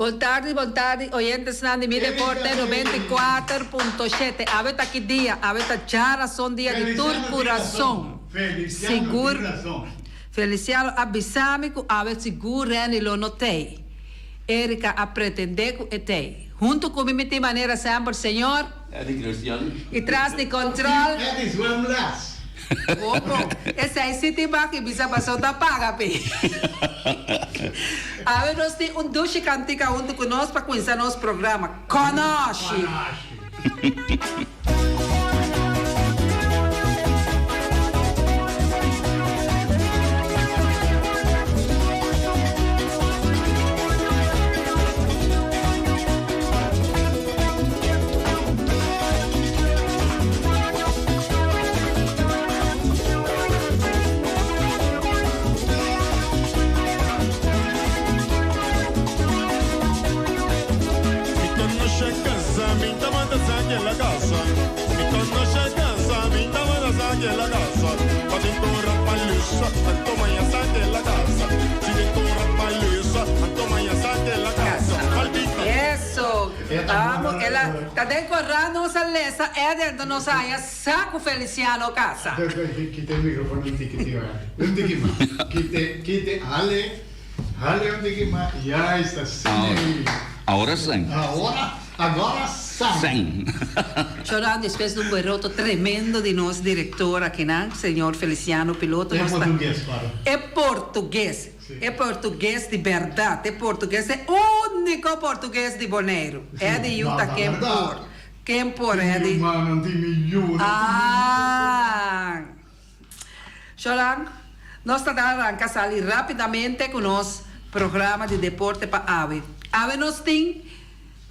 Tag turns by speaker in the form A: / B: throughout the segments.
A: Bon tardi, bon tardi, oyentesnan di Mi Deporte 94.7. Awe ta ki dia? Awe ta djarason, dia di tur kurason. Sigur, Feliciano a bisa mi ku awe sigur Renny lo no tei. Erika a pretendé ku e tei. Huntu ku mi mi tin manera semper, señor.
B: Eddie Christian.
A: I tras di control.
C: Eddie zwemles.
A: Bon bon. Esei si tin baki bisa paso ta paga p'e. Awe nos tin un dushi kantika huntu ku nos pa kuinsa nos programa. Konoshi! Eso! Amo el a ta den corral nos a lesa Eder enton nos a haña sa cu Feliciano casa.
C: Kite e microfono un tiki tío Eder. Un tiki mas. Kite, kite, hale, hale un tiki mas. Ya esta sí.
B: Ahora sen.
C: Ahora, agora san.
B: Sen.
A: Chorando despues di un bueroto tremendo di nos director akinan, señor Feliciano Piloto.
C: E portugues, claro.
A: E portugues. E portugues di berdad, e portugues e unico portugues di Boneiru. Eddy yu ta ken por, ken por Eddy. Ah! Sholan, nos ta ta ranca sali rapidamente cu nos programa di deporte pa awe. Awe nos tin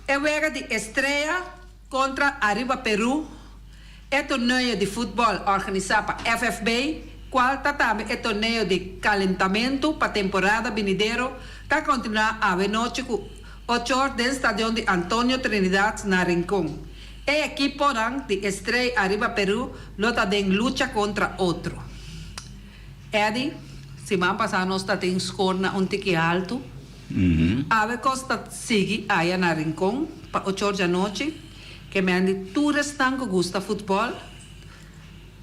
A: e wega di Estrella contra Arriba Peru. E torneo di futbòl organisá pa FFB, kual ta tambe e torneo di kalentamentu pa temporada binidero, ta kontinuá awe nochi ku ochor den stadion di Antonio Trinidad na Rincon. E ekiponan di Estrella Ariba Peru lo ta den lucha kontra otro. Eddy, siman pasá nos ta tin skor na un tiki haltu. Awe kos ta sigui aya na Rincon pa ochor djanochi. Ke men di tur esnan ku gusta futbòl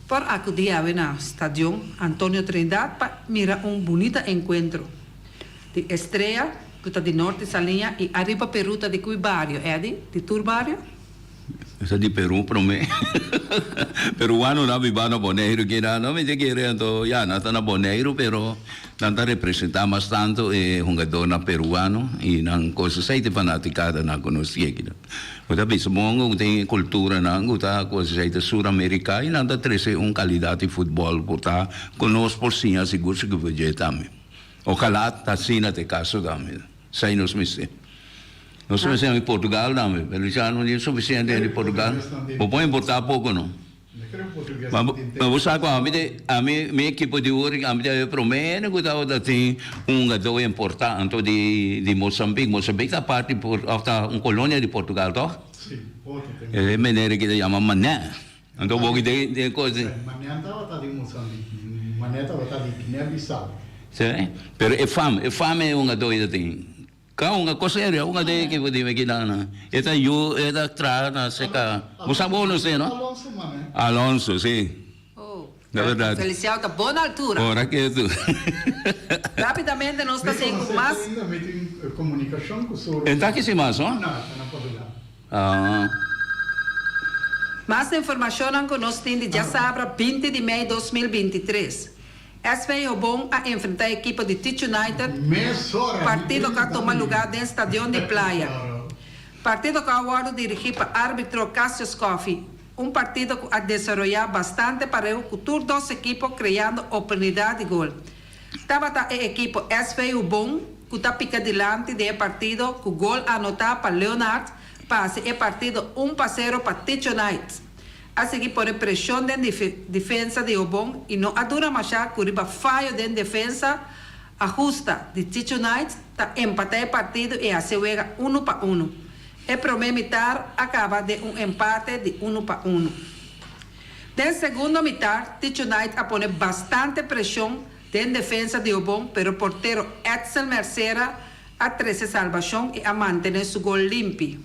A: por akudí awe na Stadion Antonio Trinidad pa mira un bunita enkuentro di Estrella ku ta di Norte Saliña i Ariba Peru ta di kui bario, Eddy? Di tur bario?
B: Esa di Peru prome. Peruano nan biba na Boneiru kina no mi ta kere anto ya nan ta na Boneiru pero nan ta representa mas tanto e hungadornan peruano i nan cosa esei ta e fanaticada nan ku nos tin aki. Bo ta bisa bon ku tin e kulturanan ku ta ku esei ta Sur Amerika i nan ta trese un kalidat di futbòl ku ta ku nos por siña sigur sigur for dje tambe. Ojalá ta asina ta e kaso tambe. Esei nos mester. Nos mester di Portugal tambe, pero ya no tin sufisiente di Portugal. Bo por importá poko no. Ma bo sa ku ami te, ami, mi ekipo di ori, ami ta e promé hende ku tabata tin un hungadó importá anto di di Mozambique. Mozambique ta parti por òf ta un kolonia di Portugal tòg?
C: Sí, otro tempu.
B: E meneer aki ta yama Mané. Anto bo ki den den kos di.
C: Mané tabata di Mozambique, Mané tabata di Guinea Bissau.
B: Sí, pero e fam, e fam e hungadó ei ta tin. Ka un kos serio, un de ekipo di mi kinan. E ta yu, e ta traha na seka. Bo sa bo no si, no?
C: Alonso mane.
B: Alonso, si.
A: Oh,
B: Na berdad.
A: Feliciano ta bon altura.
B: Ora ketu.
A: Rapidamente nos ta sigui ku mas.
C: Mi tin komunikashon ku su.
B: E ta kisi mas, no?
C: No, ta na Portugal.
B: Ah.
A: Mas informashonnan ku nos tin di djasabra 20 di mei 2023. SV Hobon a enfrentá ekipo di Teach United, partido ku a tuma lugá den Stadion di Playa. Partido ku a wòrdu dirigí pa árbitro Cassius Coffie, un partido ku a desaroyá bastante pareu ku tur dos ekipo kreando oportunidat di gol. Tabata e ekipo SV Hobon ku ta pika dilanti den e partido ku gol anotá pa Leonard pa hasi e partido un pa sero pa Teach United. A sigui pone preshon den defensa di Obon y no a dura masha cu riba fayo den defensa ahusta di Chicho Knights ta empata e partido y haci wega uno pa uno. E prome mitar a caba den un empate di uno pa uno. Den segundo mitar Ticho Knights a pone bastante preshon den defensa di Obon pero portero Edsel Mercera. a trese salbashon i a mantené su gol limpi.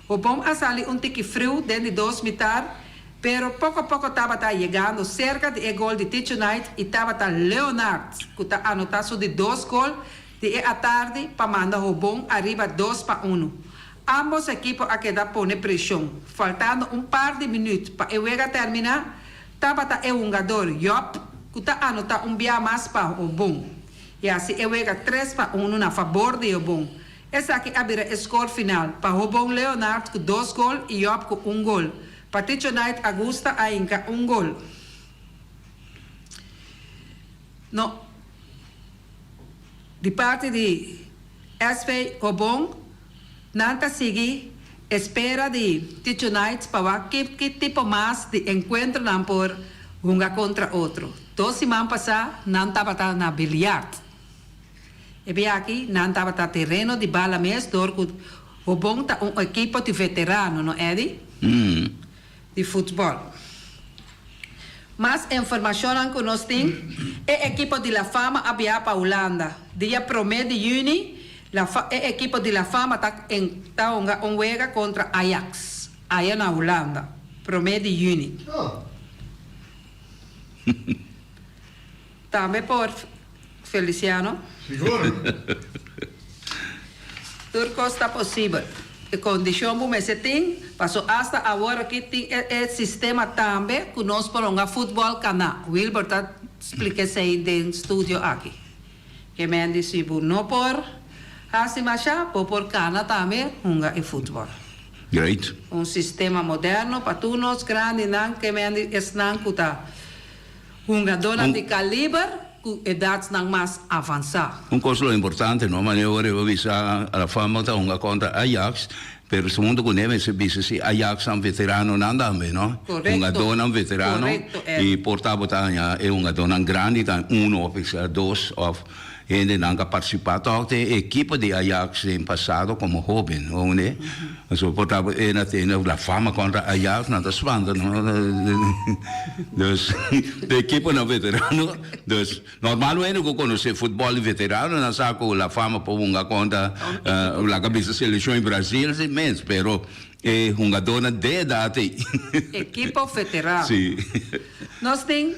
A: Hobon a sali un tiki friu den di dos mitar, pero poko poko tabata yegando serka di e gol di Ticho Knight i tabata Leonard ku ta anotá su di dos gol di e atardi pa manda Hobon ariba 2-1. Ambos ekipo a keda pone preshon. Faltando un par di minüt pa e wega terminá, tabata e hungador Job ku ta anotá un bia mas pa Hobon i hasi e wega 3-1 na fabor di Hobon. Esaki a bira e skor final, pa Hobon Leonard ku dos gol i Job ku un gol. Pa Ticho Knight Agusta a hinka un gol. No. Di parti di SV Hobon nan ta sigui espera di Ticho Knights pa wak ki ki tipo mas di enkuentro nan por hunga kontra otro. Dos siman pasá nan tabata na bilyart. E biaha nan tabata tereno di bala mes dor ku Hobon ta un ekipo di veterano, no Eddy? Di futbòl. Mas informashonnan ku nos tin, e ekipo di La Fama a biaha pa Hulanda. Dia promé di yüni La e ekipo di La Fama ta ta hunga un wega kontra Ajax, aya na Hulanda, promé di yüni. Tambe por Feliciano.
C: Sigur.
A: Tur kos ta posibel. E kondishon bo mester tin, paso asta awor aki tin e e sistema tambe ku nos por hunga futbòl kaná. Wilbur ta splika esei den studio aki. Ke men di si bo no por hasi mashá, bo por kana tambe hunga e futbòl.
B: Great.
A: Un sistema moderno pa tur nos grandinan, ke men di esnan ku ta Hungadónan di kaliber ku edatnan mas avansá.
B: Un kos lo importante no, manera ora bo bisa La Fama ta hunga kontra Ajax, pero su hunto kuné mester bisa si Ajax nan veteranonan tambe no,
A: Korekto,
B: hungadónan veterano
A: korekto
B: i
A: Ed.
B: por ta bo ta haña e hungadónan grandi ta uno òf bisa dos òf hendenan ka partisipá tòg den e ekipo di Ajax den pasado komo hóben, bo hende. Pasobra por ta e na tene la fama kontra Ajax nan ta spanta no dus de ekiponan veterano dus normalmente ku konosé futbòl di veterano nan sa ku la fama por hunga kontra laga bisa selekshon di Brasil si mes pero e hungadónan de edat ei.
A: Ekipo veterano.
B: Si.
A: Nos tin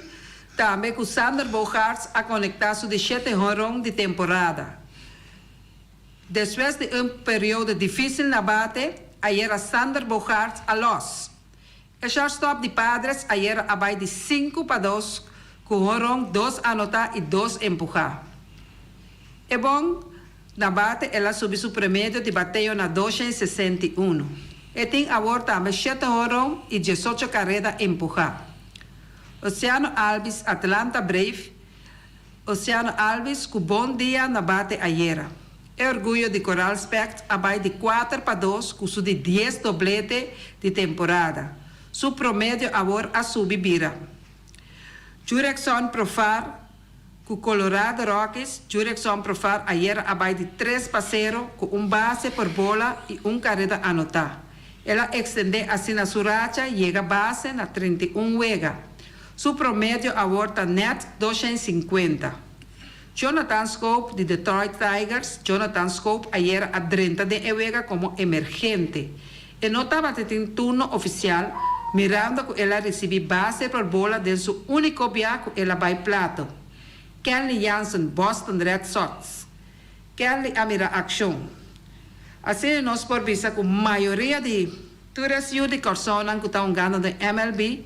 A: tambe ku Sander Bogaerts a konektá su di shete honron di temporada. Despues di un periodo difícil na bate, ayera Sander Bogaerts a los. E shortstop di Padres ayera a bai di 5-2 ku honron, dos anotá i dos empuhá. E bon na bate el a subi su promedio di bateo na 261. E tin awor tambe shete honron i 18 kareda empuhá. Oceano Albies, Atlanta Brave, Oceano Albies ku bon dia na bate ayera. E orguyo di Coral Spect a bai di 4-2 ku su di 10 doblete di temporada. Su promedio awor a subi bira. Jurickson Profar ku Colorado Rockies, Jurickson Profar ayera a bai di 3-0 ku un base por bola i un kareda anotá. El a ekstendé asina su racha yega base na 31 wega. Su promedio awor ta nèt 250. Jonathan Schoop di Detroit Tigers, Jonathan Schoop ayera a drenta den e wega komo emergente. E no tabata tin turno ofisial, mirando ku el a risibí base por bola den su úniko bia ku el a bai plato. Kenley Jansen, Boston Red Sox, Kenley a mira akshon. Asina nos por bisa ku mayoria di tur es yu di Kòrsounan ku ta hungando den MLB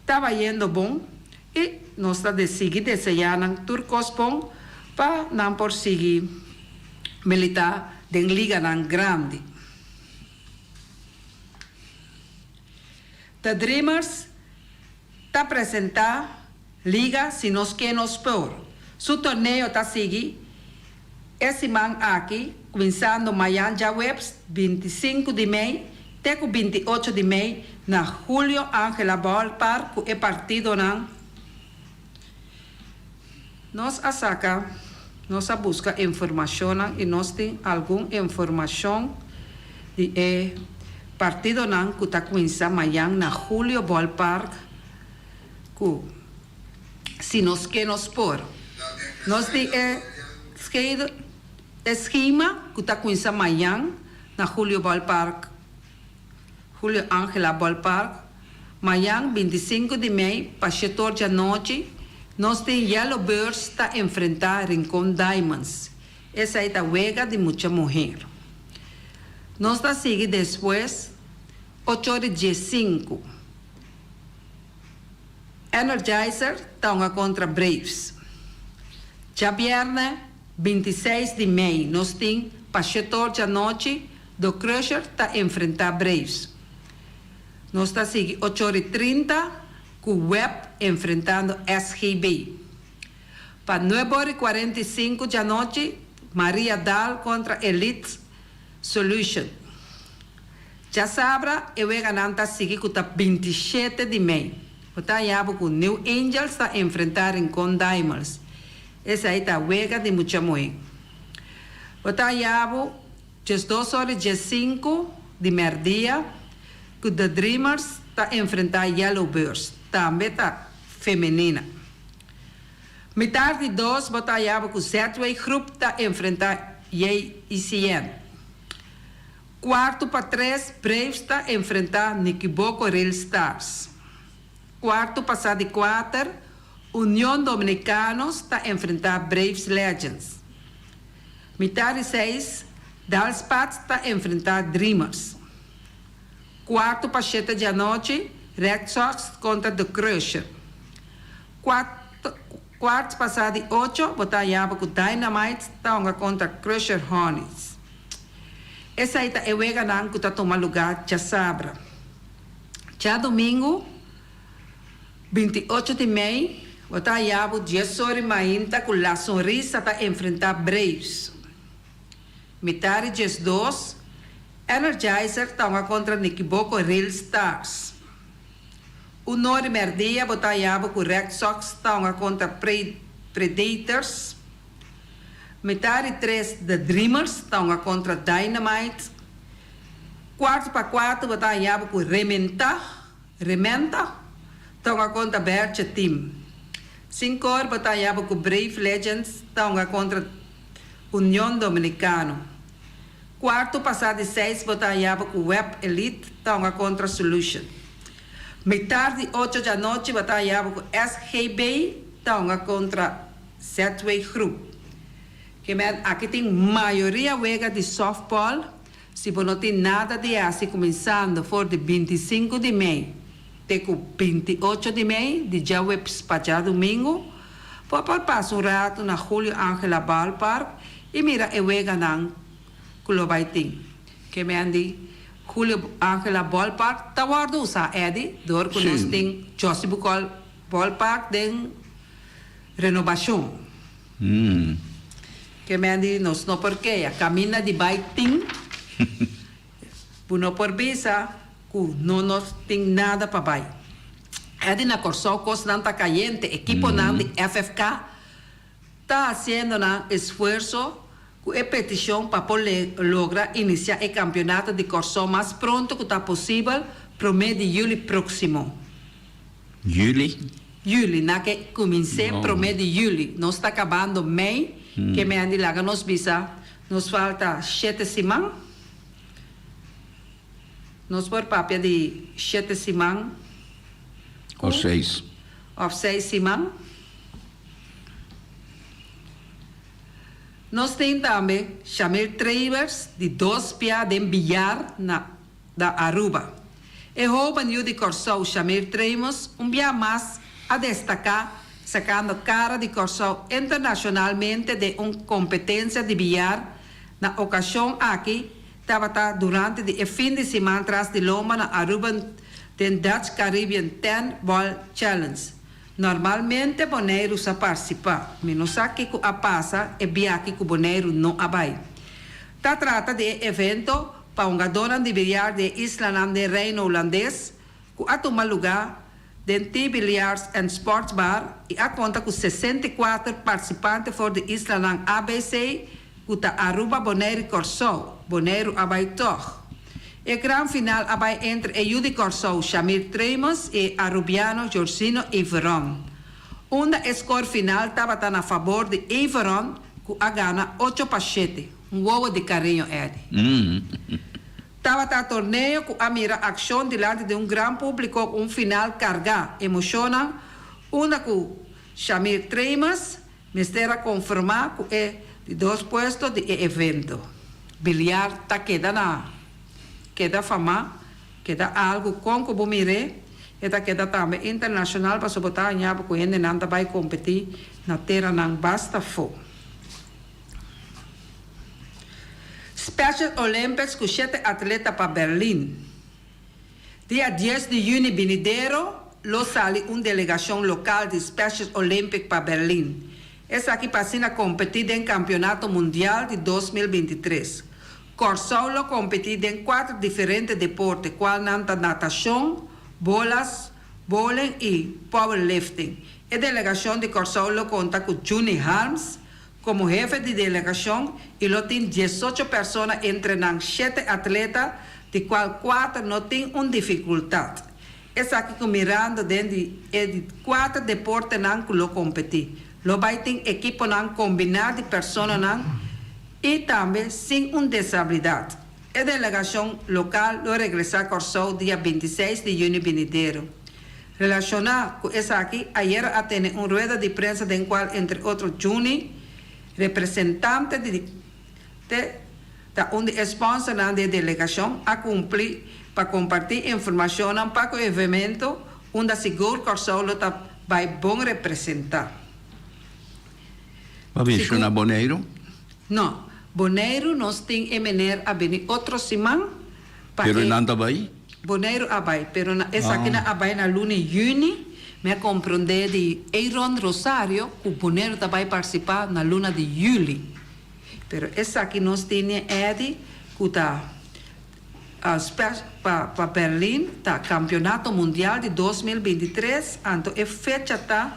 A: ta bayendo bon i nos ta sigui deseá nan tur kos bon pa nan por sigui militá den liganan grandi. The Dreamers ta presentá Liga Si Nos Ke Nos Por. Su torneo ta sigui e siman aki, kuminsando mayan djaweps 25 di mei te ku 28 di mei na Julio Angela Ballpark ku e partidonan. Nos a saka, nos a buska informashonnan i nos tin algun informashon di e partidonan ku ta kuminsá mayan na Julio Ballpark ku Si Nos Ke Nos Por. Nos tin e schedule. E skema ku ta kuminsá mañan na Julio Ballpark, Julio Angela Ballpark, mañan 25 di mei pa shetor djanochi, nos tin Yellow Birds ta enfrentá Rincon Diamonds. Esei ta wega di mucha muher. Nos ta sigui despues ocho di 15. Energizer ta hunga kontra Braves. Djabièrnè 26 di mei nos tin pa shetor djanochi The Crusher ta enfrentá Braves. Nos ta sigui 8:30 ku web enfrentando SGB. Pa 9:45 djanochi Maria Daal kontra Elite Solution. Djasabra e weganan ta sigui ku ta 27 di mei. Bo ta haña bo ku New Angels ta enfrentá Rincon Diamonds. Esei ta wega di mucha muhé. Bo ta haña bo 12:15 di mèrdia ku The Dreamers ta enfrentá Yellow Birds, tambe ta femenina. Mitar di dos bo ta haña bo ku ZW Groep ta enfrentá JICN. 2:45 Braves ta enfrentá Nikiboko Real Stars. 4:15 Union Dominicanos ta enfrentá Braves Legends. 5:30 Dalspats ta enfrentá Dreamers. 6:45 di anochi Red Sox kontra The Crusher. 8:15 bo ta haña bo ku Dynamite ta hunga kontra Crusher Hornets. Esei ta e weganan ku ta tuma lugá djasabra. Djadumingu, 28 di mei, bo ta haña bo 10:00 mainta ku La Sonrisa ta enfrentá Braves. 12:30 Energizer ta hunga kontra Nikiboko Real Stars. 1:00 mèrdia bo ta haña bo ku Red Sox ta hunga kontra Predators. 2:30 The Dreamers ta hunga kontra Dynamite. 3:45 bo ta haña bo ku Rementa, Rementa ta hunga kontra Bertje Team. 5:00 bo ta haña bo ku Brave Legends ta hunga kontra Union Dominicano. 6:15 bo ta haña bo ku Web Elite ta hunga kontra Solution. 7:30 di anochi bo ta haña bo ku SGB ta hunga kontra ZW Groep. Ke men aki tin mayoria wega di softball. Si bo no tin nada di hasi kuminsando for di 25 di mei te ku 28 di mei, di djaweps pa djadumingu, bo por pasa un ratu na Julio Angela Ballpark i mira e weganan ku lo bai tin. Ke men di Julio Angela Ballpark ta wòrdu usá, Eddie, dor ku nos tin Josie Bucol Ballpark den renobashon. Ke men di nos no por kea kaminda di bai tin, bo no por bisa ku no nos tin nada pa bai. Eddie, na Kòrsou kosnan ta kayente, ekiponan di FFK ta hasiendo nan esfuerso ku e petishon pa por logra inisiá e kampionato di Kòrsou mas pronto ku ta posibel, promé di yüli próksimo.
B: Yüli?
A: Yüli, na ke kumins'é promé di yüli. Nos ta kabando mei, ke men di laga nos bisa nos falta shete siman. Nos por papia di shete siman
B: ku. Òf seis.
A: Òf seis siman. Nos tin tambe Shamil Trevers di dos pia den billar na da Aruba. E hoben yu di Kòrsou Shamir Tremus un bia mas a destaká sakando kara di Kòrsou internashonalmente den un kompetensia di billar. Na okashon aki tabata durante di e fin di siman tras di lomba na Aruba den Dutch Caribbean Ten Ball Challenge. Normalmente Boneiru sa partisipá. Mi no sa kiko a pasa e biaha ku Boneiru no a bai. Ta trata di e evento pa hungadónan di biliar di e islanan den Reino Hulandes ku a tuma lugá den T Billiards and Sports Bar i a konta ku 64 partisipante for di islanan ABC ku ta Aruba, Boneiru i Kòrsou. Boneiru a bai tòg. E gran final a bai entre e yu di Kòrsou Shamir Tremus i e arubiano Jorginho Everon. Unda e skor final tabata na fabor di Everon ku a gana 8-7. Un wowo di kariño, Eddy. Tabata torneo ku a mira akshon dilanti di un gran públiko ku un final kargá emoshonnan unda ku Shamir Tremus mester a konfirmá ku e di dos puesto di e evento. Biliar ta keda na keda famá, keda algu kon ku bo mir'é, e ta keda tambe internashonal pasobra bo ta haña bo ku hendenan ta bai kompetí na teranan basta fo. Special Olympics ku shete atleta pa Berlin. Dia dies di yüni binidero lo sali un delegashon lokal di Special Olympic pa Berlin. Esaki pa asina kompetí den Kampionato Mundial di 2023. Kòrsou lo kompetí den kuater diferente deporte kualnan ta natashon, bolas, bowling i powerlifting. E delegashon di Kòrsou lo konta ku Juni Harms, Komo hefe di delegashon i lo tin diesocho persona entre nan shete atleta di kual kuater no tin un difikultat. Esaki ku mirando den di e di kuater deportenan ku lo kompetí. Lo bai tin ekiponan kombiná di personanan i tambe sin un desabilidat. E delegashon lokal lo regresá Kòrsou dia bintiseis di yüni binidero. Relashoná ku esaki, ayera a tene un rueda di prensa den kual entre otro Juni, representante di te ta un di e sponsornan di e delegashon, a kumpli pa kompartí informashonnan pa ku e evento unda sigur Kòrsou lo ta bai bon representá.
B: Bo a menshoná Boneiru?
A: No. Boneiru nos tin e mener a bini otro siman pa
B: e. Pero nan ta bai?
A: Boneiru a bai, pero na esakinan a bai na luna yüni. Mi a komprondé di Aaron Rosario ku Boneiru ta bai partisipá na luna di yüli. Pero esaki nos tene Eddy ku ta pa pa Berlin ta Kampionato Mundial di 2023, anto e fecha ta.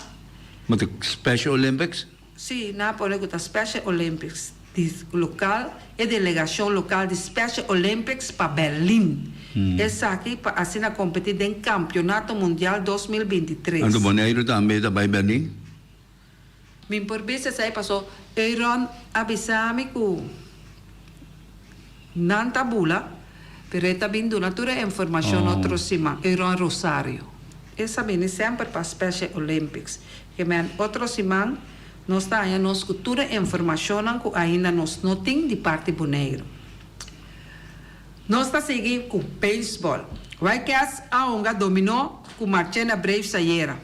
B: Ma ta Special Olympics?
A: Sí, nan a pone ku ta Special Olympics di lokal, e delegashon lokal di Special Olympics pa Berlin. Esaki pa asina kompetí den Kampionato Mundial 2023.
B: Anto Boneiru tambe ta bai Berlin?
A: Mi por bisa esei paso Euron a bisa mi ku nan ta bula, pero e ta bin duna tur e informashon otro siman, Euron Rosario. E sa bini semper pa Special Olympics. Ke men otro siman nos ta haña nos ku tur e informashonnan ku ainda nos no tin di parti Boneiru. Nos ta sigui ku beisbòl. White Cats a hunga dominó ku Marchena Braves ayera.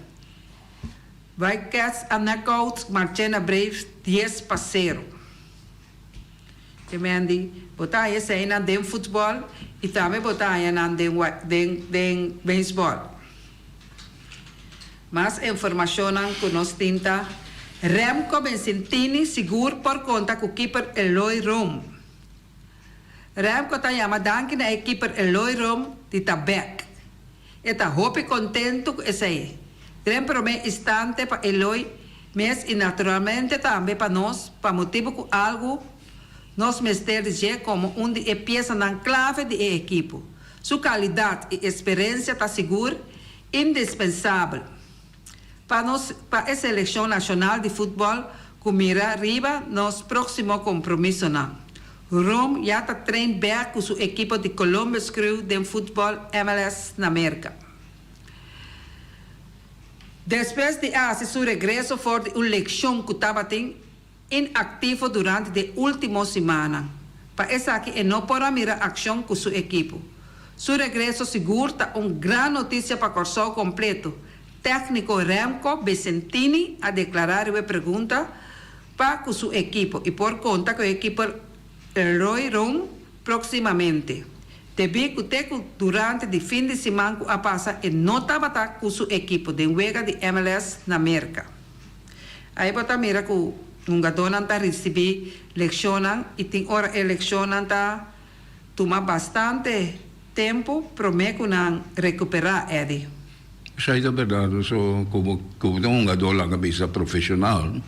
A: White Cats a knockout Marchena Braves 10-0. Ke men di bo ta haña eseinan den futbòl i tambe bo ta haña nan den den den beisbòl. Mas informashonnan ku nos tin ta, Remco Bencintini sigur por konta ku kiper Eloy Room. Remco ta yama danki na e kiper Eloy Room di ta bèk. E ta hopi kontentu ku esei. Den promé instante pa Eloy mes i naturalmente tambe pa nos pa motibu ku algu nos mester di dje komo un di e piesanan klave di e ekipo. Su kalidat i eksperensia ta sigur indispensabel pa nos pa e selekshon nashonal di futbòl ku mira riba nos próksimo kompromisonan. Room ya ta train bèk ku su ekipo di Columbus Crew den futbòl MLS na Merka. Despues di a hasi su regreso for di un lekshon ku tabatin inaktivo durante di e último simannan. Pa esaki e no por a mira akshon ku su ekipo. Su regreso sigur ta un gran notisia pa Kòrsou kompleto, tèkniko Remco Becentini a deklará riba e pregunta pa ku su ekipo i por konta ku e ekipo Elroy Room próksimamente. Debí ku te ku durante di fin di siman ku a pasa e no tabata ku su ekipo den wega di MLS na Merka. Ahí bo ta mira ku hungadónan ta risibí lekshonnan i tin ora e lekshonnan ta tuma bastante tempu promé ku nan rekuperá, Eddy.
B: Esei ta bèrdat, so ku bo ku bo ta un hungadó laga bisa profeshonal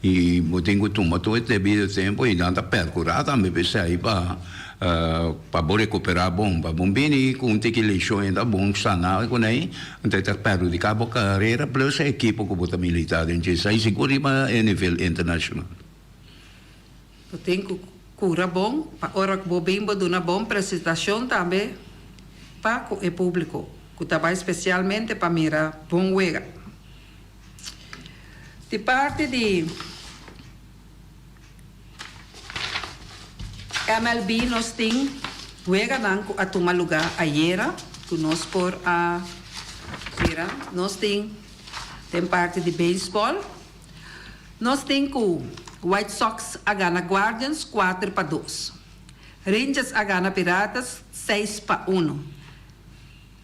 B: i bo tin ku tuma tur e debido tempu i nan ta pèrkurá tambe p'esei pa Pa bo recuperá bon, pa bo bini cu un tiki lesion e ta bon sana cu nei, anto e ta perhudica bo carera plus e ekipo cu bo ta milita den dje. Esai sigur riba e nivel internacional.
A: Bo tin cu. kura bon pa ora ku bo bin bo duna bon presentashon tambe pa ku e públiko ku ta bai spesialmente pa mira bon wega. Di parti di MLB nos tin weganan ku a tuma lugá ayera ku nos por a mira. Nos tin den parti di beisbòl nos tin ku White Sox a gana Guardians 4-2. Rangers a gana Piratas 6-1.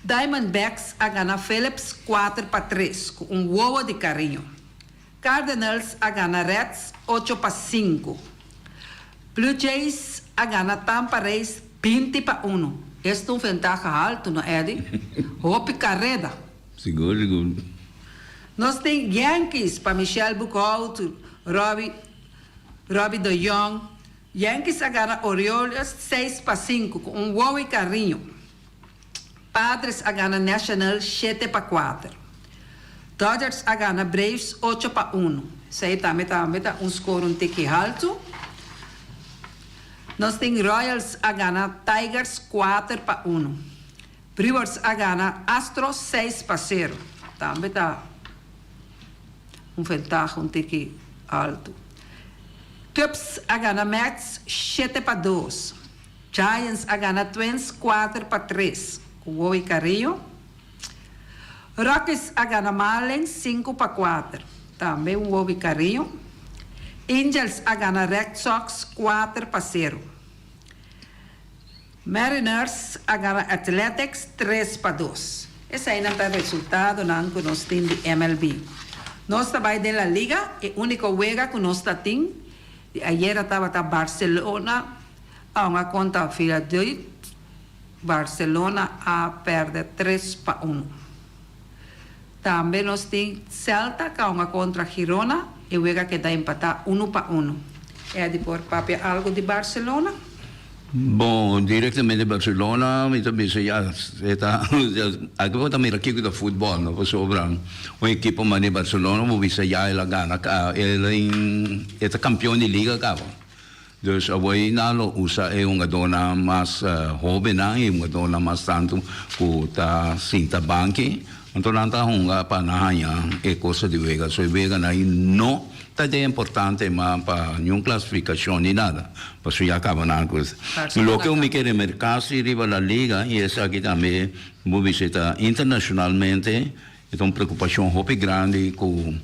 A: Diamondbacks a gana Phillips 4-3 ku un wowo di kariño. Cardinals a gana Reds 8-5. Blue Jays a gana Tampa Rays 20-1. Esta un ventaha haltu, no Eddy? Hopi kareda.
B: Sigur, sigur.
A: Nos tin Yankees pa Michel Boekhout, Robbie, Robbie de Jong. Yankees a gana Orioles 6-5 ku un wowo i kariño. Padres a gana National 7-4. Dodgers a gana Braves 8-1. Esei tambe tambe ta un score un tiki haltu. Nos tin Royals a gana Tigers 4-1. Brewers a gana Astros 6-0. Tambe ta un ventaha un tiki haltu. Cubs a gana Mets 7-2. Giants a gana Twins 4-3 ku Wowie Carrillo. Rockies a gana Marlins 5-4, tambe un Wowie Carrillo. Angels a gana Red Sox 4-0. Mariners a gana Athletics 3-2. Eseinan ta resultadonan ku nos tin di MLB. Nos ta bai den La Liga, e úniko wega ku nos ta tin di ayera tabata Barcelona a hunga kontra Valladolid. Barcelona a pèrdè 3-1. Tambe nos tin Celta ku a hunga kontra Girona, e wega keda empatá 1-1. Eddy por papia algu di Barcelona?
B: Bon, direktamente Barcelona mi ta bisa ya e ta aki bo ta mira kiko ta futbòl no pasobra un ekipo manera Barcelona bo bisa ya el a gana el e ta kampion di liga kaba. Dus awor nan lo usa e hungadónan mas hóbennan i hungadónan mas tantu ku ta sinta banki. Anto nan ta hunga pa nan haña e kosa di wega. So e weganan ei no ta den importante mas pa niun klasifikashon ni nada, pasobra ya kaba nan ku. Loke mi ke remerká si riba La Liga i esaki tambe bo bisa ta internashonalmente E ta un preokupashon hopi grandi ku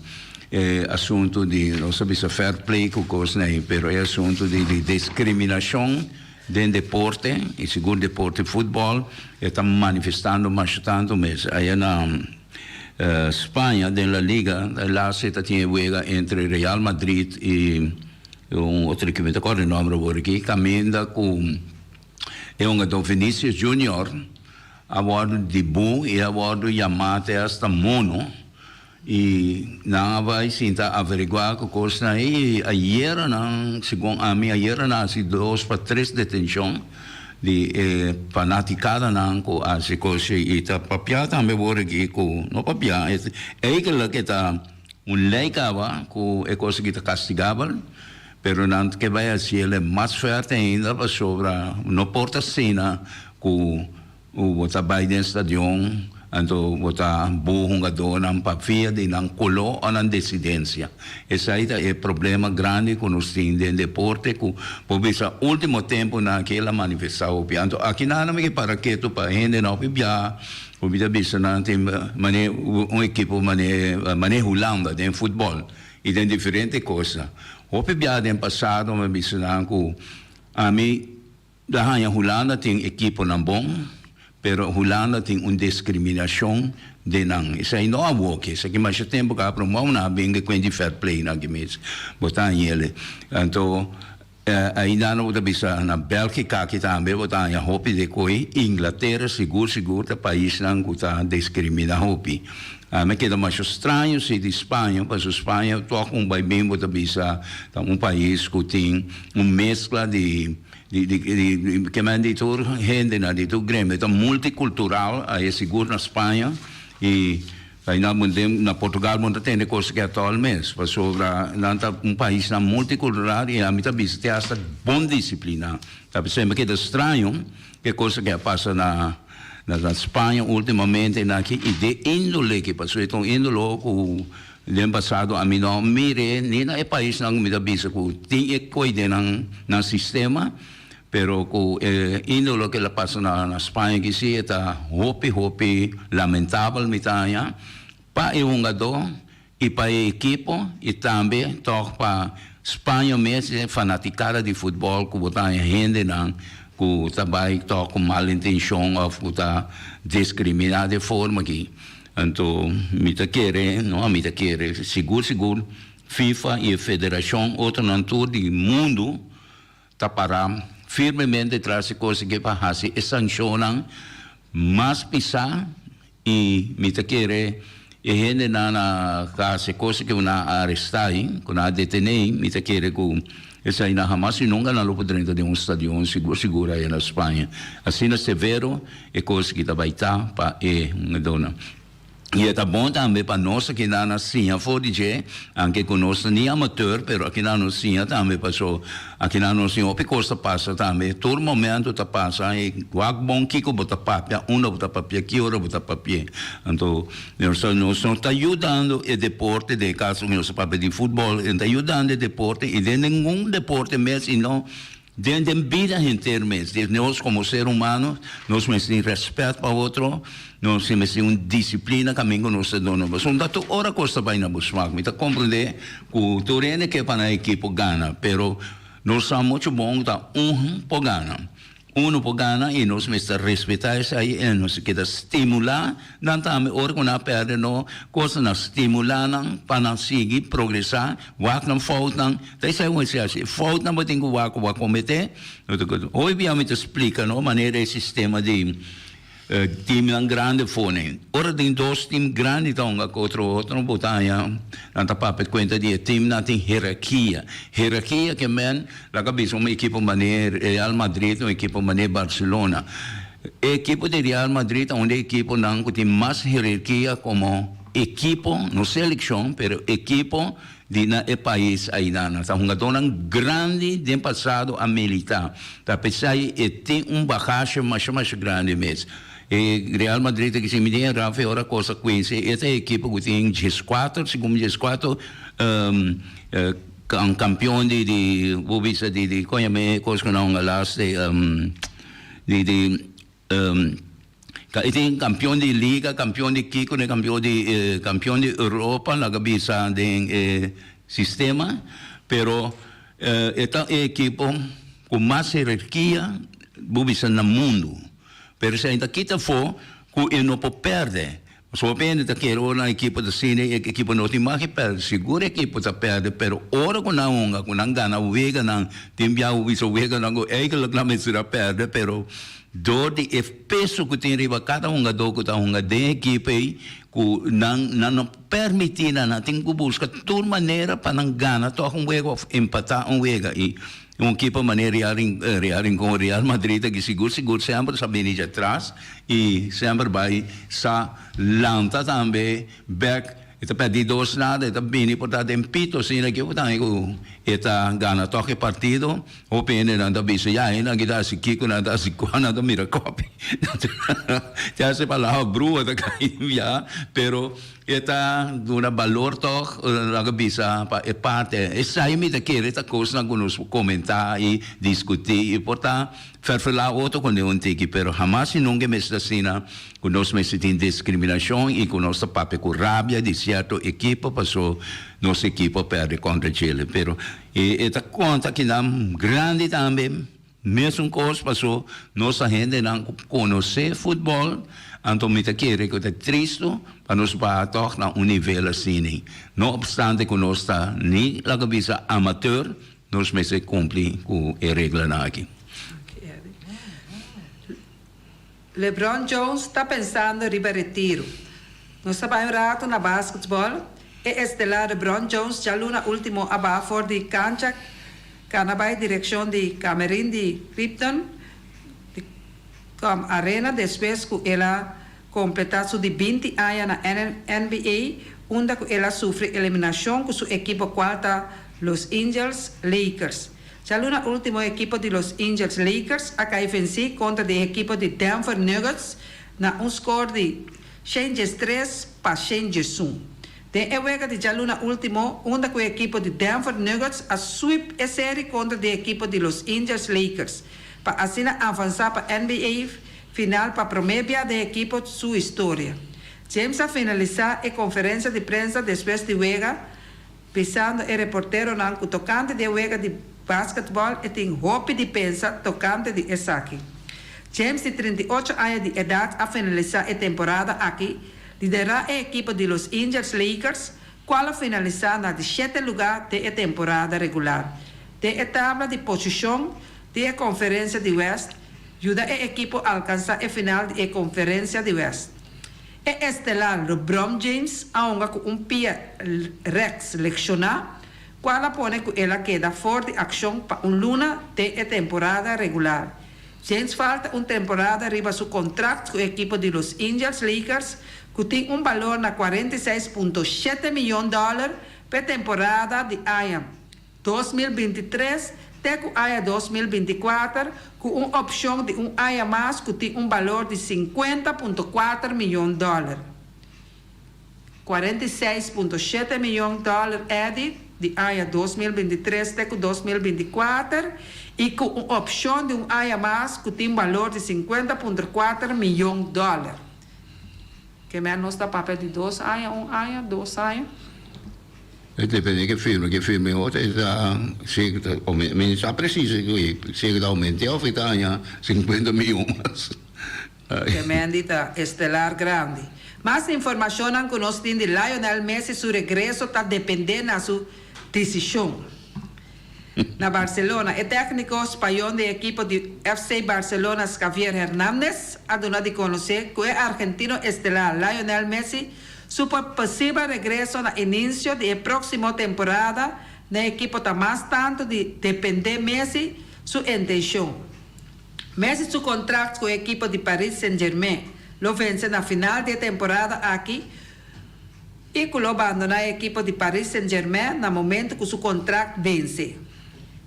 B: e asuntu di, nos ta bisa fair play ku kosnan ei, pero e asuntu di di diskriminashon den deporte, i sigur deporte futbòl, e ta manifestando masha tantu mes. Aya na Spaña den La Liga, laatste ta tin e wega entre Real Madrid i un otro ekipo, mi ta kòrda e nòmber awor aki, kaminda ku E hungadó Vinicius Junior a wòrdu dibú i a wòrdu yamá te hasta mono i nan a bai sinta averiguá ku kosnan ei i ayera nan, segun ami, ayera nan hasi dos pa tres detenshon di e fanatikadanan ku a hasi kos ei i ta papia tambe wor aki ku no papia, eikelek e ta un lei kaba ku e kos aki ta kastigabel. Pero nan ke bai haciele mas fuerte ainda pasobra no por ta asina cu bo ta bai den stadion anto bo ta bu hungadornan pa via di nan colo o nan decidencia. Esai ta e problema grandi cu nos tin den deporte cu bo bisa ultimo temponan aki el a manifesta hopi. Anto aki nan mi ke para ketu pa hendenan hopi bia bo ta bisa nan tin mane un ekipo mane Hulanda den futbol. I den diferente kosnan. Hopi biaha den pasado mi a bisa nan ku ami ta haña Hulanda tin ekiponan bon, pero Hulanda tin un diskriminashon den nan. Esei no awoki, esaki masha tempu kaba pero mou nan a bin ku di fair play nan aki mes. Bo ta hañ'el. Anto ainda nan bo ta bisa na Bèlgika aki tambe bo ta haña hopi di koe. Inglatera sigur sigur ta paisnan ku ta diskriminá hopi. Mi keda masha straño si di Spaña, pasobra Spaña tòg un bai bin bo ta bisa ta un pais ku tin un meskla di di di di ke men di tur hendenan di tur gremio. Ta multikultural, a e sigur na Spaña i. Aina den na Portugal bo no ta tende kos aki atòl mes, pasobra nan ta un paisnan multikultural i ami ta bisa te asta bon disipliná. Ta p'esei mi keda straño ke kos aki a pasa na na Spaña ultimamente na aki i de índole aki, pasobra e ta un índolo ku den pasado ami no a mir'é ni na e paisnan ku mi ta bisa ku tin e koi den nan nan sistema. Pero cu e indolo ke la pasa na Spaña aki si e ta hopi hopi lamentabel mi ta haña pa e hungadó y pa e ekipo y tambe tog pa Spaña mes e fanaticada di futbol cu bo ta haña hendenan cu ta bay tog cu mal intencion of cu ta discrimina de forma aki. Anto mi ta kere, no mi ta kere, sigur sigur FIFA y e federacion otronan tur di mundo ta pará firmemente tras e kos ke pa hasi e sanshonnan mas pisá i mi ta kere e hendenan a hasi e kos ke nan a arestá ei, ku nan a detené ei, mi ta kere ku eseinan hamas i nunka nan lo por drenta den un stadion sigur sigur aya na Spaña. Asina severo e kos ki ta bai ta pa e hungadónan. I e ta bon tambe pa nos akinan a siña for di dje, anke ku nos ta ni amateur, pero akinan nos siña tambe paso akinan nos tin hopi kos ta pasa tambe. Tur momento ta pasa i wak bon kiko bo ta papia, unda bo ta papia, ki ora bo ta papia. Anto nos ta nos no ta yudando e deporte, den e kaso nos ta papia di futbòl, e no ta yudando e deporte i den ningun deporte mes i no Den den bida henter mes, di nos komo ser humano, nos mester tin rèspèt pa otro, nos mester tin un disiplina kaminda ku nos ta duna. Pasobra no ta tur ora kos ta bai na bo smak. Mi ta komprendé ku tur hende ke pa nan ekipo gana, pero nos sa muchu bon ku ta un por gana. Uno por gana i nos mester respetá esei i nos keda stimulá nan tambe ora ku nan a pèrdè no kos nan stimulá nan pa nan sigui progresá. Wak nan foutnan, ta esei un esei hasi. Foutnan bo tin ku wak ku bo a kometé. Hopi bia mi ta splika no manera e sistema di teamnan grandi fone. Ora tin dos team grandi ta hunga kontra otro bo ta haña nan ta papia kuenta di e teamnan tin herarkia. Herarkia ke men laga bisa un ekipo manera Real Madrid, un ekipo manera Barcelona. E ekipo di Real Madrid ta un di e ekiponan ku tin mas herarkia komo. Ekipo, no selekshon, pero ekipo di na e pais aynan. Nan ta hungadónan grandi den pasado a militá. Ta p'esei e tin un bagashe masha masha grandi mes. E Real Madrid ta kisi mi den Rafa e ora kos a kuinse e ta e ekipo ku tin dieskuater, segun mi dieskuater kampion di di bo bisa di di kon yama e kos ku nan hunga las di di E tin kampion di liga, kampion di kiko, den kampion di kampion di Europa laga bisa den e sistema, pero e ta e ekipo ku mas herarkia bo bisa na mundu. Pero esei ta kita afó ku e no por pèrdè. Pasobra hopi hende ta kere ora nan ekipo ta asina e ekipo no tin mag di pèrdè. Sigur e ekipo ta pèrdè, pero ora ku nan hunga, ku nan gana weganan, tin bia bo bisa weganan ku eigentlik nan mester a pèrdè, pero dor di e peso ku tin riba kada hungadó ku ta hunga den e ekipo ei, ku nan nan no pèrmití nan, nan tin ku buska tur manera pa nan gana tòg un wega òf empatá un wega. I un ekipo manera Real Real Rincon, Real Madrid aki sigur sigur semper sa bini djatras i semper bai sa lanta tambe bèk. E ta pèrdí dos nada, e ta bini por ta den pito asina aki por ta haña ku e ta gana tòg e partido. Hopi hendenan ta bisa, ya hendenan aki ta hasi kiko, nan ta hasi kua, nan ta mira kòpi. Te hasi palabra brua ta kai ya, pero e ta duna balor tòg, laga bisa pa e parti. Esei mi ta kere ta kosnan ku nos por komentá i diskutí i por ta Ferfelá otro ku neun tiki, pero hamas i nunka e mester asina ku nos mester tin diskriminashon i ku nos ta papia ku rabia di sierto ekipo paso nos ekipo a pèrdè kontra Chile. Pero e ta konta kinan grandi tambe mesun kos paso nos ta hendenan ku konosé futbòl, anto mi ta kere ku ta tristu pa nos baha tòg na un nivel asina. No opstante ku nos ta ni laga bisa amateur, Nos mester cumpli cu e reglanan aki.
A: LeBron Jones ta pensando riba retiro. Nos ta bai un rato na basketball. E estelar LeBron Jones djaluna ultimo a baha for di cancha cana bai direccion di camerin di Crypton di Com Arena despues cu el a. completa su di 20 aña na NBA, unda cu el a sufri eliminacion cu su ekipo cual ta Los Angeles Lakers. Djaluna ultimo e ekipo di Los Angeles Lakers a cay venci contra di e ekipo di Denver Nuggets na un score di 113 pa 111. Den e wega di djaluna ultimo, unda cu e ekipo di Denver Nuggets a sweep e serie contra di e ekipo di Los Angeles Lakers pa asina avansa pa NBA final pa prome bia den e ekipo su historia. James a finalisa e conferencia di prensa despues di wega Bisando e reporteronan ku tokante di e wega di basketbòl e tin hopi di pensa tokante di esaki. James di 38 aña di edat a finalisá e temporada aki liderá e ekipo di Los Angeles Lakers kual a finalisá na di shete lugá den e temporada regular. Den e tabla di posishon di e Konferensia di West yuda e ekipo alkansá e final di e Konferensia di West. E estelar LeBron James a hunga ku un pia rèks lekshoná, kual a pone ku el a keda for di akshon pa un luna den e temporada regular. James falta un temporada riba su kontrakt ku e ekipo di Los Angeles Lakers ku tin un balor na 46.7 miyon dòler p'e temporada di aña 2023 te ku aña 2024 ku un opshon di un aña mas ku tin un balor di 50.4 miyon dòler. 46.7 miyon dòler edi di aña 2023 te ku 2024 i ku un opshon di un aña mas ku tin balor di 50.4 miyon dòler. Ke men nos ta papia di 2 aña, un aña, 2 aña.
B: E depende ke firma, ke firma e otro ta si mi sa precies si ta aumente of ta haña 50 miyon mas.
A: Ke men di ta estelar grandi. Mas informashon ku nos tin di Lionel Messi su regreso ta dependé na su desishon. Na Barcelona, e tékniko spañó di ekipo di FC Barcelona, Xavier Hernández, a duna di konosé ku e argentino estelar Lionel Messi su posibel regreso na inisio di e próksimo temporada na ekipo ta mas tantu di dependé Messi su intenshon. Messi su kontrakt ku e ekipo di Paris Saint-Germain lo vense na final di temporada aki i ku lo abandoná e ekipo di Paris Saint-Germain na momento ku su kontrakt vense.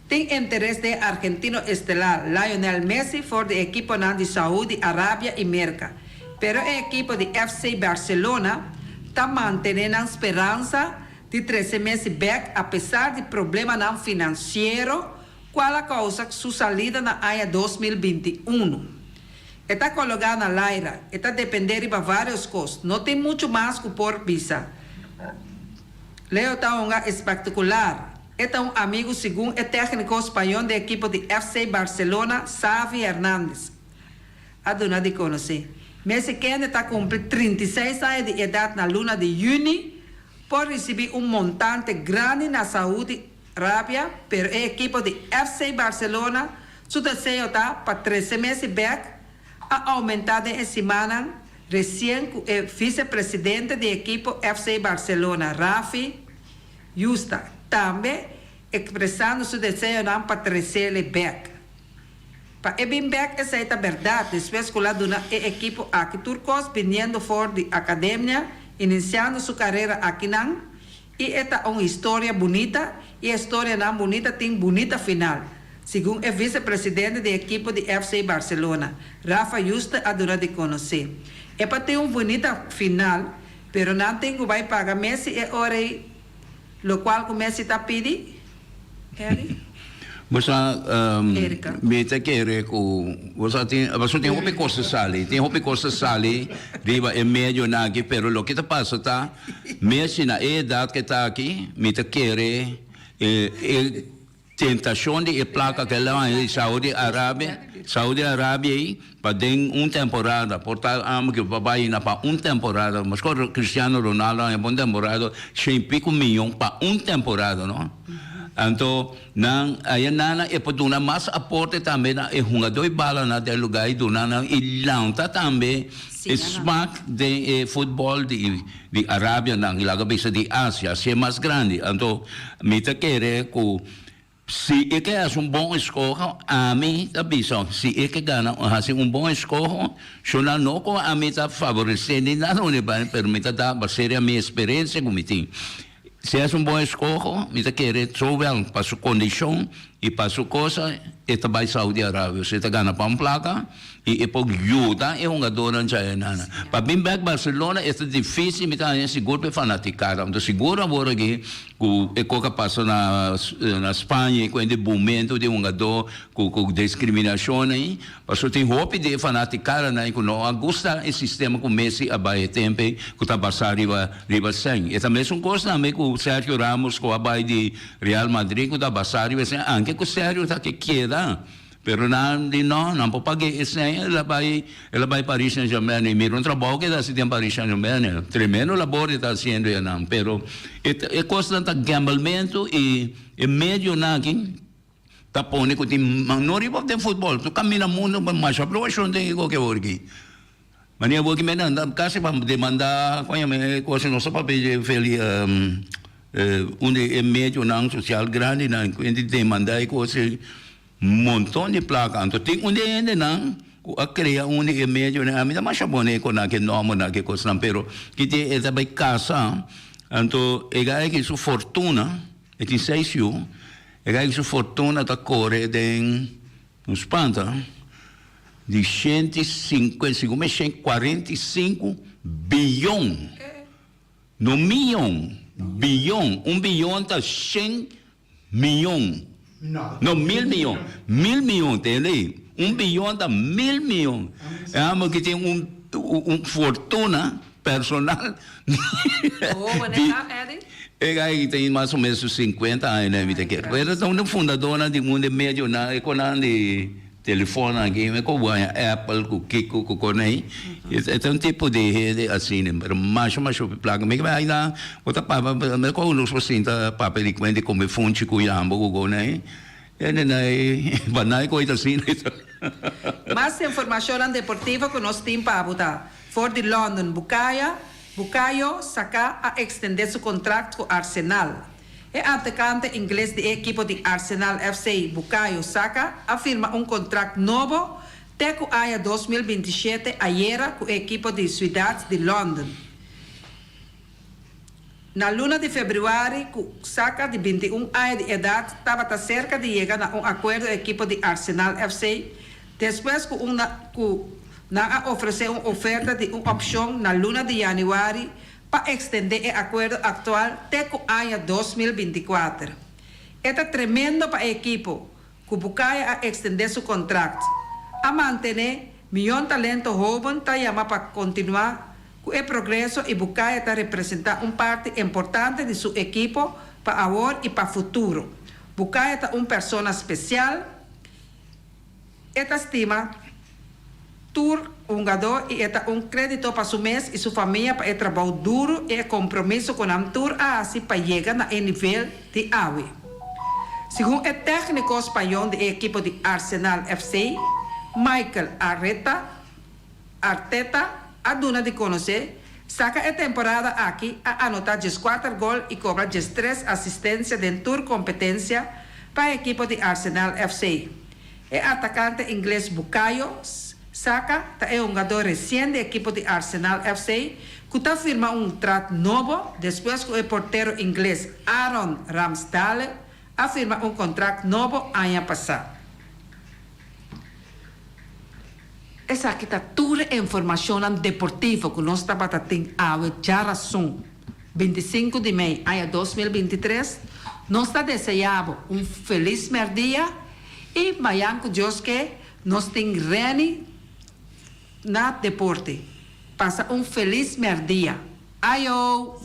A: Tin interes di argentino estelar Lionel Messi for di ekipo di Saudi Arabia i Merka. Pero e ekipo di FC Barcelona ta manteniendo speransa di trese Messi bèk apesar di problema finansiero kual a kousa su salida na aña 2021. E ta koloká na laira, e ta dependé di vários kos. No tin muchu mas ku por bisa. Leo ta un espektakular. E ta un amigu segun e tékniko spañó di ekipo di FC Barcelona, Xavi Hernández. A duna di konosé. Messi kende ta kumpli 36 aña di edat na luna di yüni por risibí un montante grandi na Saudi Arabia, pero e ekipo di FC Barcelona su deseo ta pa trese Messi bèk a oumentá den siman resien ku e visepresidente di ekipo FC Barcelona, Rafa Yuste, tambe ekspresando su deseo pa trese bèk. Pa e bin bèk esei ta berdat, despues ku el a duna e ekipo aki tur kos biniendo for di akademia, inisiando su karera akinan, i e ta un historia bunita, i historianan bunita tin bunita final. Segun e visepresidente di ekipo di FC Barcelona, Rafa Yuste a duna di konosé. E pa tin un bunita final, pero nan tin ku bai paga Messi e ora lo kual ku Messi ta pidi? Eri?
B: Bo
A: Erika.
B: Mi ta kere ku bo tin bo tin hopi kos sali, tin hopi kos sali riba e medionan aki, pero loke ta pasa ta Messi na e edat ku ta aki, mi ta kere e tentashon di e plaka ku el a di Saudi Arabia, Saudi Arabia ei, pa den un temporada, por tal amo ku bai na pa un temporada, mas Cristiano Ronaldo e un temporada, 100 i piku miyon pa un temporada, no? Anto, nan ei nana e por duna mas aporte tambe na e hungadó bala na den lugá i duna nan i lanta tambe e smaak di e futbòl di Arabia nan laga bisa di Asia, asina mas grandi. Anto, mi ta kere ku. Si e ke hasi un bon eskoho, ami ta bisa, si e ke gana hasi un bon eskoho, shona no ku ami ta faboresé ni nada unda bai, pero mi ta da basé mi eksperensia ku mi tin. Si e hasi un bon eskoho, mi ta kere zowel pa su kondishon i pa su kosa, e ta bai Saudi Arabia. Si e ta gana pan plaka i e por yuda e hungadónan djaya nana. Pa bin bèk Barcelona e ta difísil, mi ta haña sigur pa e fanatikada. Anto sigur awor aki Ku e kos a pasa na na Spaña i ku hende bumento di hungadó ku ku diskriminashon ei, pasobra tin hopi di e fanatikadanan ei ku no a gusta e sistema ku Messi a bai e tempu ei ku ta basá riba riba sèn. E ta mesun kos tambe ku Sergio Ramos ku a bai di Real Madrid ku ta basá riba sèn, anke ku Sergio ta ke keda. Pero nan di no, nan por pag'é esei, el a bai, el a bai Paris Saint Germain i mira un trabou ke ta hasi den Paris Saint Germain, tremendo labor e ta hasiendo einan, pero e e kosnan ta gamblementu i e medionan aki ta pone ku tin no riba den futbol, tur kaminda mundu masha aprobashon den e koke awor aki. Manera bo ki mende anda kasi pa demanda kon yama e cosa nos ta papia dje feli un di e medionan social grandinan ku hende demanda e cosa ei monton di plaka anto tin un di e hendenan ku a krea un di e medionan ami ta masha bone ku nan ke nombernan ke kosnan pero kite e ta bai kasa anto e gaya ki su fortuna e tin seis yu e gaya ki su fortuna ta kore den No spanta, di shenti sinkuenta, segun mi 145 biyon, no miyon, biyon, un biyon ta shen miyon, no mil miyon, mil miyon, tende ei, un biyon ta mil miyon, e amo ki tin un un fortuna personal di e guy tin mas o menos 50 aña na mi ta kere pero ta un fundadornan di un di medionan e konan di telefonnan aki mi ko guaña Apple ku kiko ku konei e ta un tipo di hende asina pero masha masha hopi plaka mi ay nan bo ta papia mi ko nos por sinta papia di kuenta di kome funchi ku yambo ku konei e nai banai ku ta asina.
A: Mas informashonnan deportivo ku nos tin pa bo ta. For di London, Bukaya, Bukayo, Saka a extende su contract cu Arsenal. E atacante ingles di e ekipo di Arsenal FC, Bukayo Saka, a firma un contract nobo te cu aña 2027 ayera cu e ekipo di ciudad di London. Na luna di februari cu Saka di 21 aña di edad tabata cerca di yega na un acuerdo e ekipo di Arsenal FC, Despues ku un ku nan a ofresé un oferta di un opshon na luna di yanüari pa ekstendé e akuerdo aktual te ku aña 2024. E ta tremendo pa e ekipo ku Bukaya a ekstendé su kontrakt. A mantené mion talento hóben ta yama pa kontinuá ku e progreso i Bukaya ta representá un parti importante di su ekipo pa awor i pa futuro. Bukaya ta un persona spesial. E ta stima tur hungadó i e ta un krédito pa su mes i su famia pa e trabou duru i e kompromiso ku nan tur a hasi pa yega na e nivel di awe. Segun e tékniko spañol di e ekipo di Arsenal FC, Mikel Arreta, Arteta a duna di konosé, Saka e temporada aki a anotá 14 gol i kobra 13 asistensia den tur kompetensia pa e ekipo di Arsenal FC. E atakante ingles Bukayo Saka ta e hungadó resien di ekipo di Arsenal FC ku ta firma un trat nobo despues ku e portero ingles Aaron Ramsdale a firma un kontrakt nobo aña pasá. Esaki ta tur e informashonnan deportivo ku nos tabata tin awe djarason, 25 di mei aña 2023. Nos ta deseá bo un felis mèrdia i mayan ku Dios ke nos tin Renny na deporte. Pasa un felis mèrdia. Ayo!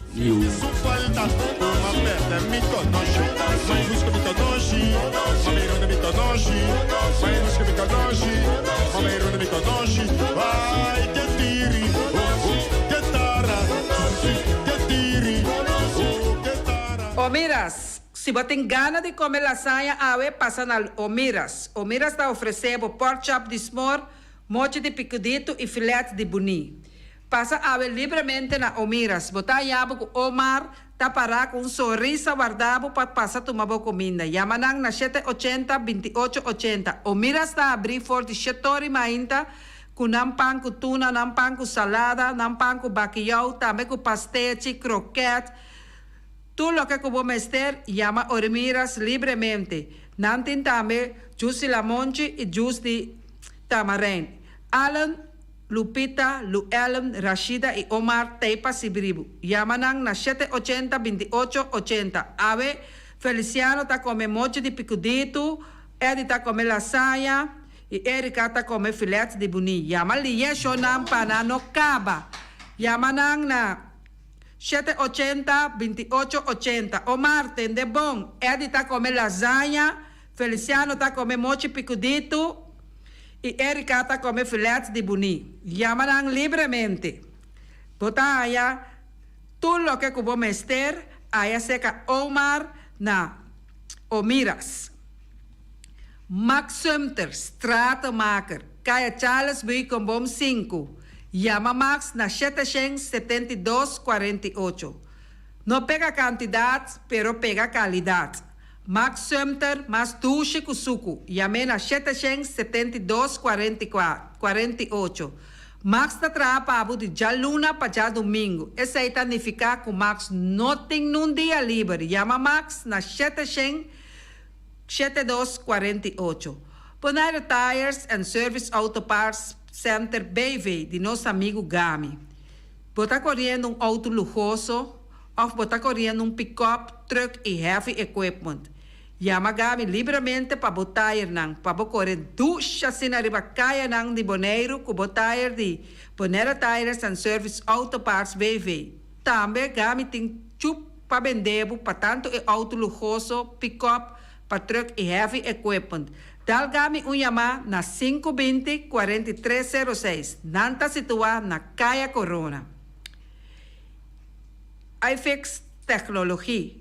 A: Omiras, Si bo tin gana di come lasaña awe, pasa na Omiras. Omiras ta ofrece bo pork chop di smor, mochi di picudito y filet di buni. Pasa awe libremente na Omiras. Bo ta haña bo ku Omar ta pará ku un sonrisa warda bo pa pasa tuma bo kuminda. Yama nan na shete ochenta, binti ocho ochenta. Omiras ta abrí for di shetor i mainta ku nan pan ku tuna, nan pan ku salada, nan pan ku bakiyou, tambe ku pastechi, kroket. Tur loke ku bo mester, yama Omiras libremente. Nan tin tambe juice di lamonchi i juice di tamarijn. Allen, Lupita, Luellen, Rashida i Omar t'ei pa sirbi bo. Yama nan na 780 28 80. Awe, Feliciano ta kome mochi di pikuditu, Eddie ta kome lasaña i Erika ta kome filet di buní. Yama liye shonnan pa nan no kaba. Yama nan na 780 28 80. Omar, tende bon. Eddie ta kome lasaña, Feliciano ta kome mochi pikuditu i Erika ta kome filet di buní. Yama nan libremente. Bo ta haña tur loke ku bo mester aya serka Omar na Omiras. Max Sumter, stratenmaker, Kaya Charles Beukenboom 5. Yama Max na 772 48. No pega kantidat, pero pega kalidat. Max Sumter, mas dushi ku suku. Yam'é na 772 48. Max ta traha pa bo di djaluna pa djadumingu. Esei ta nifiká ku Max no tin un dia liber. Yama Max na 772 48. Bonaire Tires and Service Auto Parts Center BV di nos amigu Gami. Bo ta koriendo un outo luhoso òf bo ta koriendo un pick-up, truck i heavy equipment. Yama Gami libremente pa bo tire nan, pa bo kore dushi asina riba kayanan di Boneiru ku bo tire di Bonaire Tires and Service Auto Parts BV. Tambe Gami tin chup pa bende bo pa tantu e outo luhoso, pick-up, pa truck i heavy equipment. Dal Gami un yamá na 520 4306. Nan ta situá na Kaya Corona. iFix Technologie.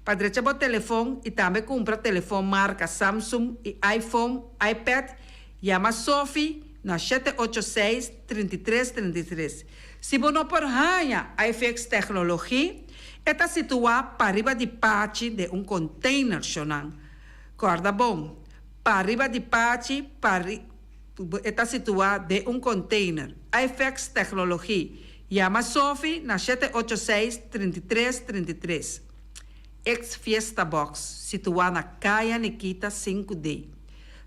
A: Pa drecha bo telefòn i tambe kumpra telefòn marka Samsung i iPhone, iPad, yama Sophie na 786 3333. Si bo no por haña iFix Technologie, e ta situá pariba di Pachi den un container shonnan. Kòrda bon, pariba di Pachi, e ta situá den un container. iFix Technologie. Yama Sophie na 786 3333. Ex Fiesta Box, situá na Kaya Nikita 5D.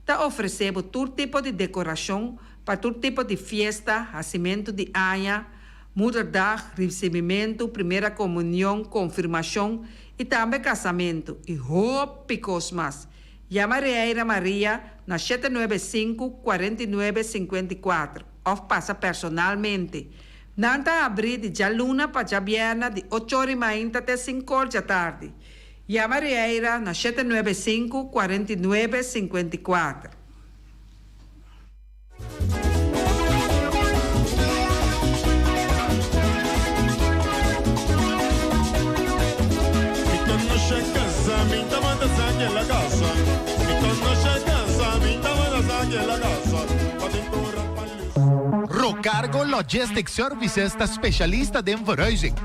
A: Ta ofresé tur tipo di dekorashon pa tur tipo di fiesta, hasimentu di aña, moederdag, risibimentu, promé komunion, konfirmashon i tambe kasamentu. I hopi kos mas. Yama Reira Maria na 795 49 54 òf pasa personalmente. Nan ta habrí di djaluna pa djabièrnè di 8 or i mainta te 5 or di atardi. Yama Reira na 795 49 54.
D: Mi conoce casa, mi tabata sa la casa. Mi conoce casa, mi tabata sa la casa. Pa den
E: Rocargo Logistics Services ta spesialista den verhuizing.